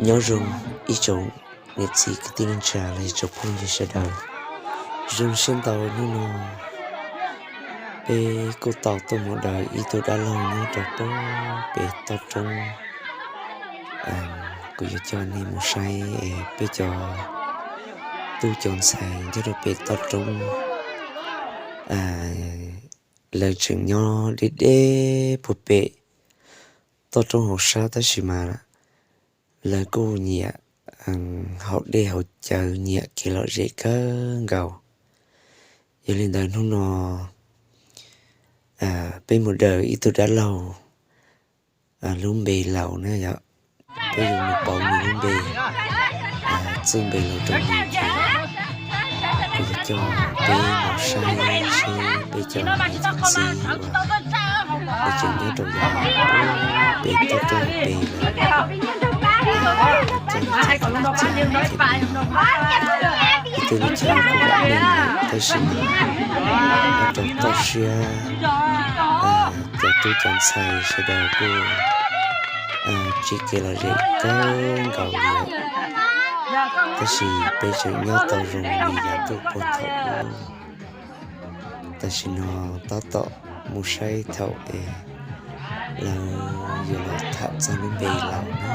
Nyob zoo ib tsoom niam txiv kwv tij neej tsa los yog tsoom phooj ywg sawv daws. Zoo siab ntau hnub no peb kuj tau tuaj mus daws ib tug dab laug nyob rau pem toj roob. Kuv yuav coj nej mus saib peb cov tub cov ntxhais nyob rau pem toj roob. Lawv tseem nyob deb deb puag pem toj roob hauv sab tab sis mas lawv kuj nyiam haus dej haus cawv, nyiam kev lom zem kawg nkaus. Yog li ntawd hnub no peb mus daws ib tug dab laug lub npe Laus na yom. Peb yuav mus pauv nws lub npe, txawj npe Laus rau nws ces kuv yuav coj peb mus saib seb peb cov niam cov txiv uas lawv tseem nyob rau yav pem toj roob pem lawm, lawv coj li cas, lawv coj li cas. Tej lub chaw kuj vam meej lawm tab sis mas nyob rau toj siab, cov tub cov ntxhais sawv daws kuj tsis kev lom zem kawg nkaus li. Tab sis peb tseem nyob tau zoo li yav ntuj puag thaum ub. Tam sim no tab tom mus saib thaum es lawv yuav los tham txog lub npe Laus na.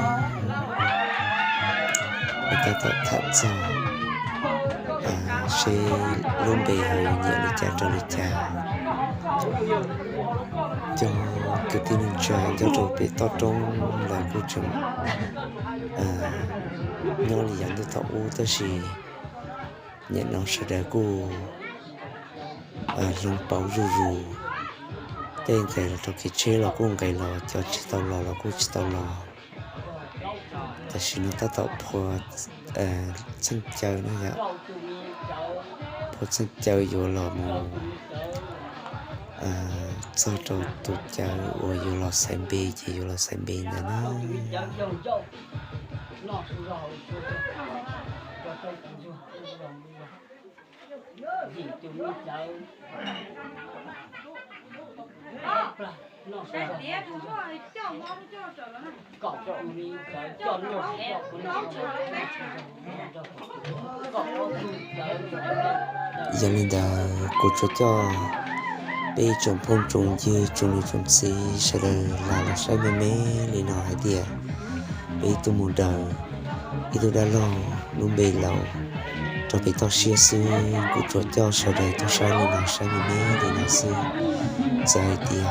Lawv tab tom tham txog seb lub npe ho yuav nyiam li cas rau li cas. Cov kwv tij neej tsa nyob rau pem toj roob lawv kuj tseem nyob li yav ntuj thaum ub tab sis nim no sawv daws kuj hloov pauv zuj zus. Tej nqes los rau kev tsheb los kuj nqes los, cov tsis tau los los kuj tsis tau los. Tam sim no tab tom phua txheej caw na yom, phua txheej caw yuav los mus txog rau tus cawv uas yuav los xaiv npe ces yuav los xaiv npe ntawd na. Yog li ntawd kuv tsuas coj peb tsoom phooj tsoom ywg tsoom niam tsoom txiv sawv daws lam los saib me me li no hais tias peb tuaj mus daws ib tug dab laug lub npe Laus rau pem toj siab xwb. Kuv tsuas coj sawv daws tuaj saib li no, saib me me li no xwb. Txawm hais tias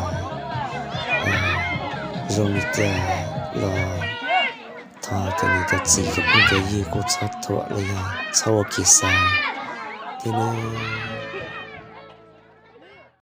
zoo li cas los thov cov niam cov txiv cov phooj cov ywg kuj txhob thuam los yog txhob ua kev xav thiab nawb.